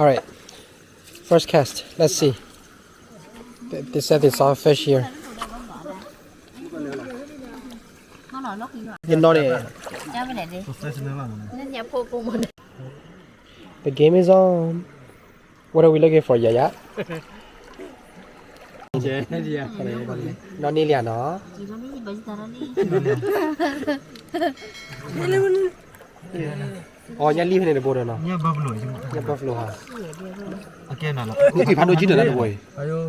All right. First cast. Let's see. Th- This set is all fish here. The game is on. What are we looking for, Yaya? နီၢ်န့ၢ်လံနီၤ. အီၤ ညၣ်လံၢ်ဖဲန့ၣ်တဘိဒီးနီၤ. ညၣ် buffalo ဟါ. ဖးဒိၣ်ကံတၢ်လၢတဘိအံၤ.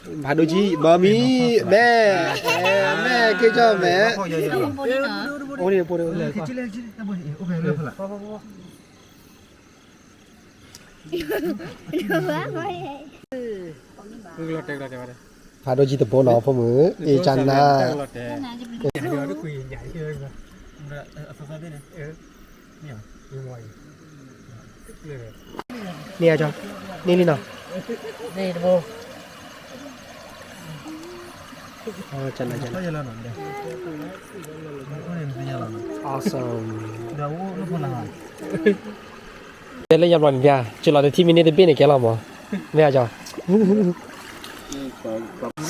ဖးဒိၣ်ကံ မမံၤ မဲ မဲ က့ၤကၠီမဲ အိၣ်န့ၣ်တဘိဒီး ဖးဒိၣ်ကံတဘိနီၤ ဖိမုၣ် အ့ၣ်ကၠနၤ. န့ၢ်အါကၠီ န့ၢ်လံနီၤ. ကၠနၤ ကၠနၤ. Awesome. တဲလၢယဘျီန့ၣ် စူၤလီၤတထံၣ်မ့ၢ်န့ၢ်တဘ့ၣ်န့ၣ်ကဲလီၤမး. မ့ၢ်အါကၠီ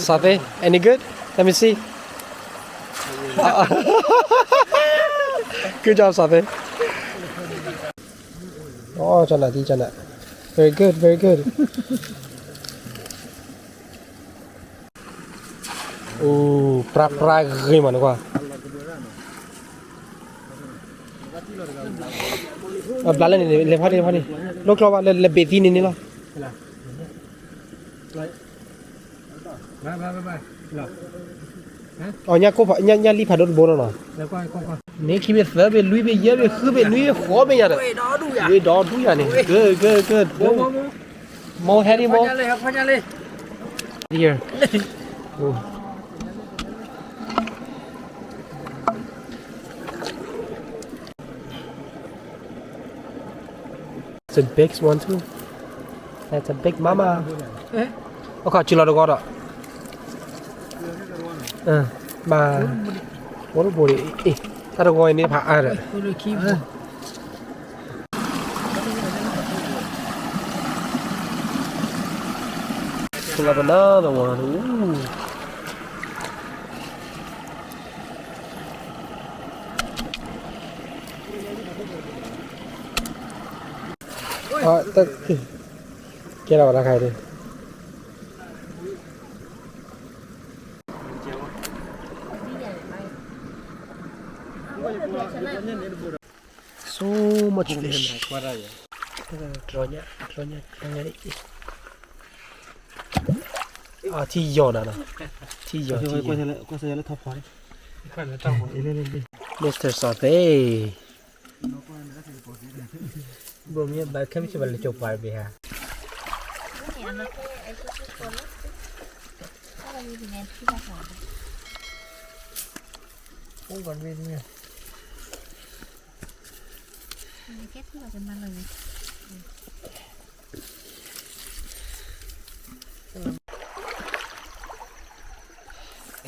Sate, any good? Let me see. Good job, Sate. Oh, China, China. Very good, very good. Oh, ပြႃးပြႃးဂ့ၤမးနကွၢ်. အဘျါလၢန့ၣ် လဲၤဖီန့ၣ် လဲၤဖီန့ၣ် လိၣ်ကျီဘၣ် လဲၤဘ့ၣ်သံန့ၣ်န့ၣ်လီၤ. အီၤ ညၣ်ကိၢ်ဖး ညၣ် ညၣ်လံၢ်ဖးဒိၣ်တဘိနီၤနီၤ. န့ၣ်ခံဘ့ၣ်သၢဘ့ၣ်လွံၢ်ဘ့ၣ်ယဲၢ်ဘ့ၣ်ဃုဘ့ၣ်နွံဘ့ၣ်ဃိးဘ့ၣ်ယၤဒီး ဝ့ၢ်ဒီဒူၣ်ယၤန့ၣ် good, good, good. More, Harry, more. Here. Oh. It's a big one too. That's a big mama. အခီ ကၠူလီၤတဂီၤဒီး မၤ ဝဲတဘိန့ၣ် အ့ၣ် တၢ်တဂီၤအံၤန့ၣ် ဖးအါဒီး Pull up another one. Ooh. Get out of here. So much fish. တြီညါ တြီညါ တြီညါ ထံယီၤနၤနီၤ ထံယီၤ ထံယီၤ Mister Sate. ဘိမ့ၢ်ဘၣ်ခဲမ့ၢ်ဘၣ်လၢကၠိပှၤတဘ့ၣ်ဟါ အိၣ်ကီးတဘ့ၣ်န့ၣ်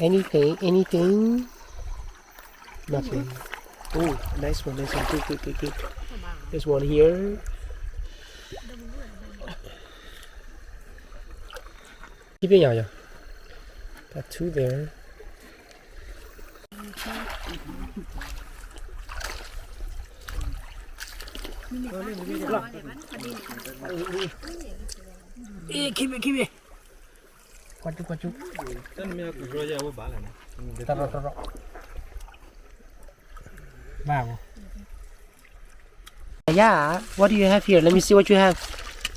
Anything, anything? Nothing. Oh, nice one, nice one. Good, good, good, good. There's one here. Keep it, yeah, yeah. Got two there. Ê, keep it, keep it. Kua chu, kua chu. Taro, taro. Ba bo. Yeah, what do you have here? Let me see what you have.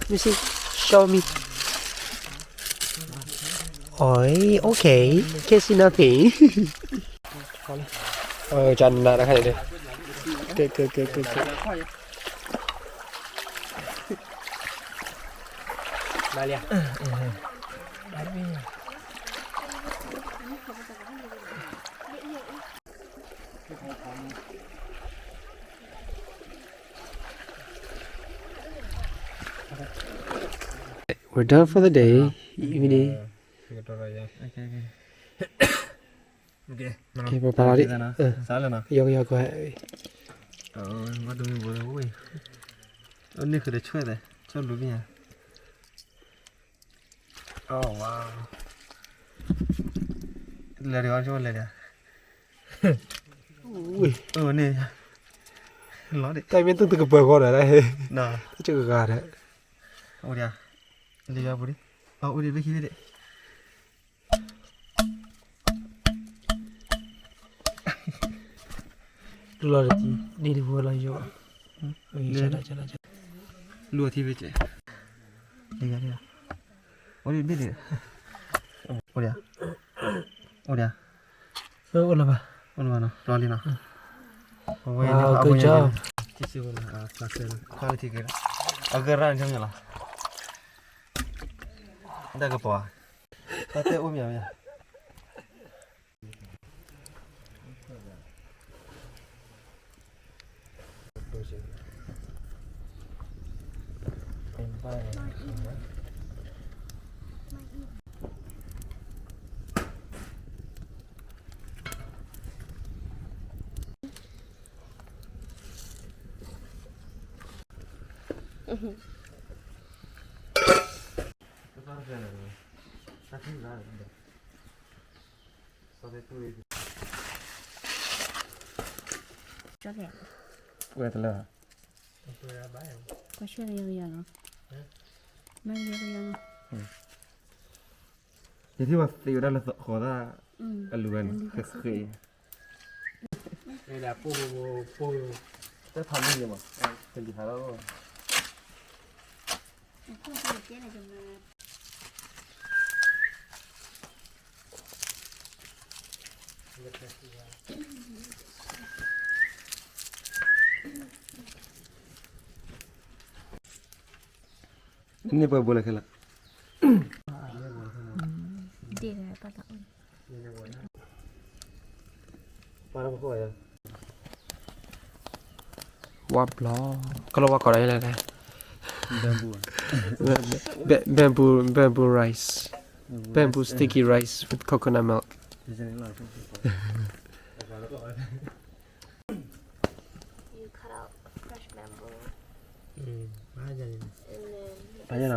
Let me see. Show me. Ôi, okay. Can't see nothing. Ờ, cho anh nè, đây. Good, good, good, good, good. Ba lia. We're done for the day. Evening. Okay, okay. Okay, bye bye. Yuk, yuk, go ahead. န့ၣ်ဃုာ်ဒီးဆွဲၣ်သဲး ဆွဲၣ်ဘျုးဘံၣ်ညါ, အဝါ, လဲၤဒီးအီၤ လဲၤဒီး, အန့ၣ်, လီၤဒံး, တၢ်မ့ၢ်တူၢ်တကပၤဃီဒီး, တကဂၤဒီး, အိၣ်ဒံး, လံယၤပူၤဒံး, အိၣ်ဒံးဘ့ၣ်ခံဘ့ၣ်ဒံး လူလီၤတံၢ် ဒ်တပူၤလီၤယိာ်, လူအထံဘ့ၣ်ကဲ, အိၣ်ဒံးဘ့ၣ်ဒံး, အိၣ်ဒံး, အိၣ်ဒံး, အိၣ်လၢၤဘၣ်, အိၣ်လၢၤဘၣ်နီၤ ပျီလံနီၤ, အဝဲန့ၣ်, ခွါလၢထံက့ၤလီၤ, အဂ့ၢ်ရၣ်န့ၣ်လီၤ, တၢ်ကပီၤ, တၢ်တဲအိၣ်မးမး ကဲ, ဝဲတလၢ, ကဆှဲလၢယကယၤလီၤ, မ့ၢ်ယကယၤလီၤ, ယထံၣ်ဝဲသ့ဝဲဒၣ်လၢဃီၤသၣ်, အလူၤဝဲန့ၣ်, ဃ့ဃ့, တၢ်ဖးမ့ၢ်ယမး, တလံၤဟးလီၤ န့ၢ်ပှၤဘိလၢခဲလၢာ်, ဒ်လဲၣ်ပၢ်တၢ်အိၣ်, ဝါဘျီ, ကလီၤဝါကိးဒီးလဲၣ်, bamboo, bamboo, bamboo rice, bamboo sticky rice with coconut milk. You cut out fresh bamboo. Mm, and then you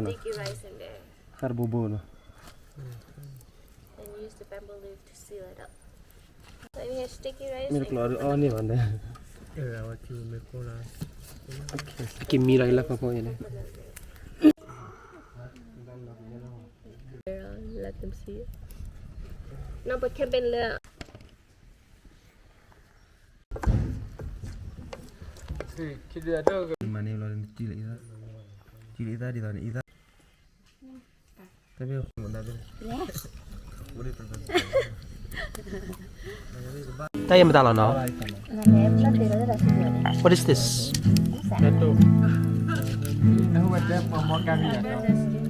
put sticky rice in there. ဃၣ်တဘိဘိနီၤ, and use the bamboo leaf to seal it up. So you have sticky rice. မ့ၢ်တကျိးအီၤန့ၢ်ဘၣ်န့ၣ်, က့ၤမံလီၤလၢဖီဖိန့ၣ်, let them see it. မၤန့ၢ်ဘျီ တံၢ်လၢအံသၣ်, တံၢ်လၢအံသၣ်ဒ်သိးန့ၣ် အံသၣ်, တၢ်မ့ၢ်, တၢ်ယဲမတၤလီၤနီၤ, what is this? အ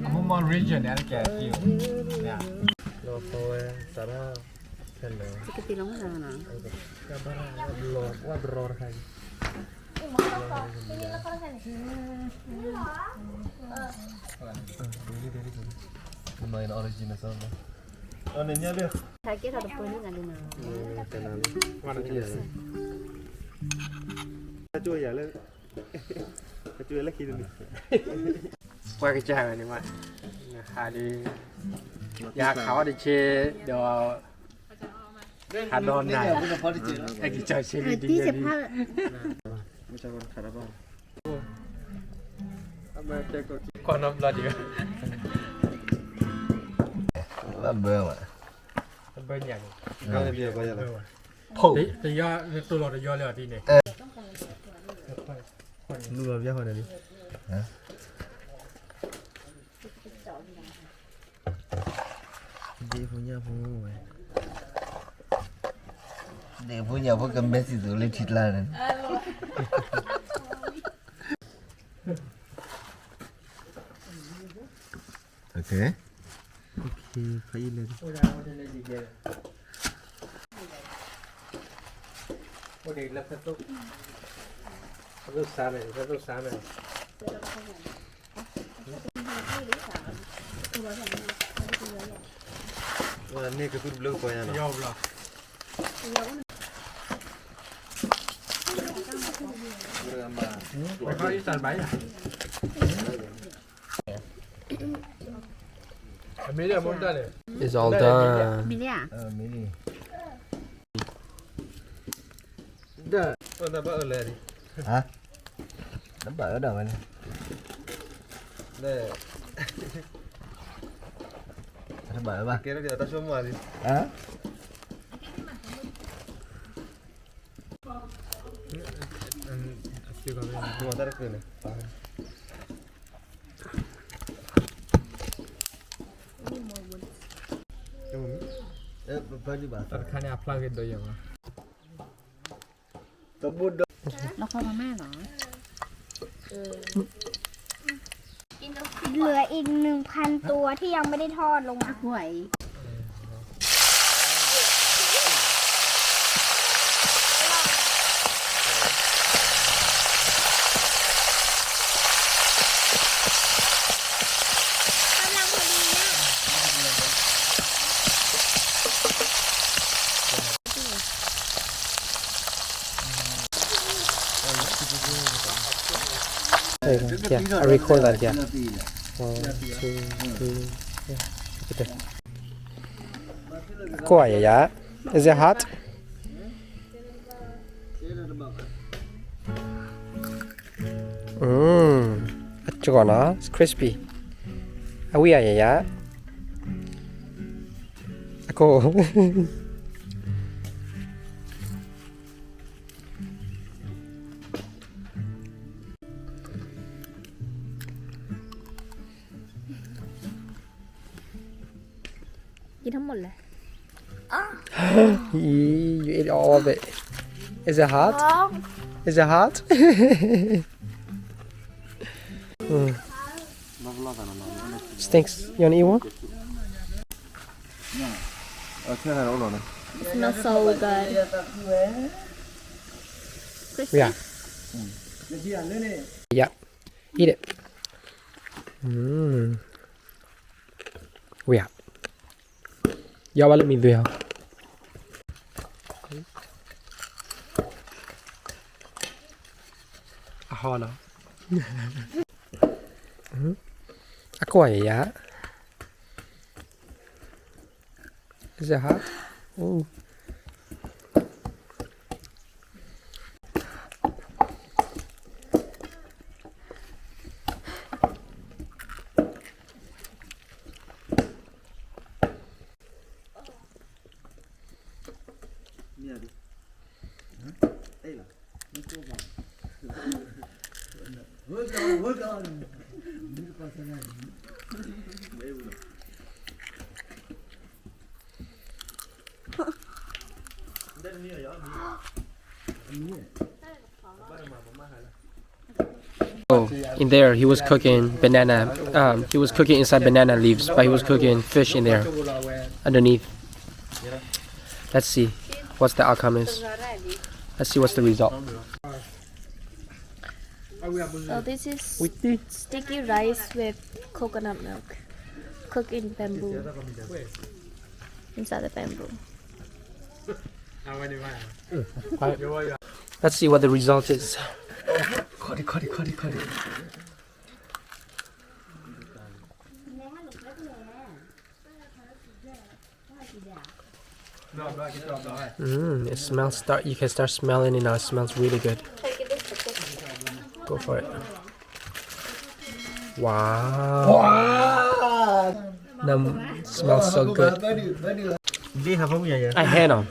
မူမီၢ် region န့ၣ် ကဲ, လီၤဖီဝဲ, စးထီၣ်, ကသံၣ်လီၤမတၤလီၤနီၤ, ဝၣ်တရီတခါအံၤ original sauce. ပှၤကစၢ်ဝဲန့ၣ်မး, ဟးဒီး, ယၤခးအီၣ်တဆ့ဒီး, ဟးဒီးနၤ, အဲကစၢ်ဆ့လံဒ်ယဲဒ်, ကွၢ်နီတဘျီဒံး, ဘၣ်ဘၢဝဲ, ဘၢညါန့ၣ်, တယီၤတိၢ်လီၤတယီၤလၢအီၤဒ်န့ၣ်, လူလီၤဘၣ်ဃီန့ၣ်လံ. ဒ့ဖိညၣ်ဖိဝဲ, ဒ့ဖိညၣ်ဖိကမဲစံၣ်စိၤလၢထံကျါန့ၣ်. Okay. Okay, ဖဲအံၤလဲၣ်. အိၣ်ဒံးလၢဖဲသိၣ်, ဖဲသိၣ်စါန့ၣ်, ဖဲသိၣ်စါန့ၣ်. န့ၢ်ကသူၣ်တဘျုးကပီၤညါနီၤ. ယီၤဘျီ. It's all done. ဟါ, နဘၣ်အၢဒၣ်ဝဲန့ၣ်, တဘၣ်အၢဘၣ်, ဟါ. တၢ်တခါန့ၣ် အဖျါဂ့ၤဒိၣ်ယဲၢ်မး, လီၤခီမၤမၢ်လီၤ. เหลืออีกหนึ่งพันตัวที่ยังไม่ได้ทอดลงมา กำลังพอดีเนี่ย There you go. Yeah, I record that, yeah. One, two, three, yeah. Look at that. ကွၢ်ယၤ, is it hot? Mm, အကၠီနီၤ, it's crispy. အဝံၣ်ယၤယၤ, အကိၢ်. กินทั้งหมดเลย You ate all of it. Is it hot? Is it hot? Mm. Stinks. You wanna eat one? It smells so good. Crispy. Yeah. Yeah. Eat it. Mm. ဝံၤဧါ, ယီဘၣ်လၢမံၤသွံဧါ, အဟီနီၤ, အကွၢ်ယၤယၤ, is it hot? Ooh. 哦， in there, he was cooking banana. Um, he was cooking inside banana leaves, but he was cooking fish in there underneath. Let's see what's the outcome is. Let's see what's the result. So this is sticky rice with coconut milk, cooked in bamboo, inside the bamboo. Let's see what the result is. Mm, it smells start. You can start smelling it now. It smells really good. Go for it. Wow. Wow. Nam smells so good. I had them.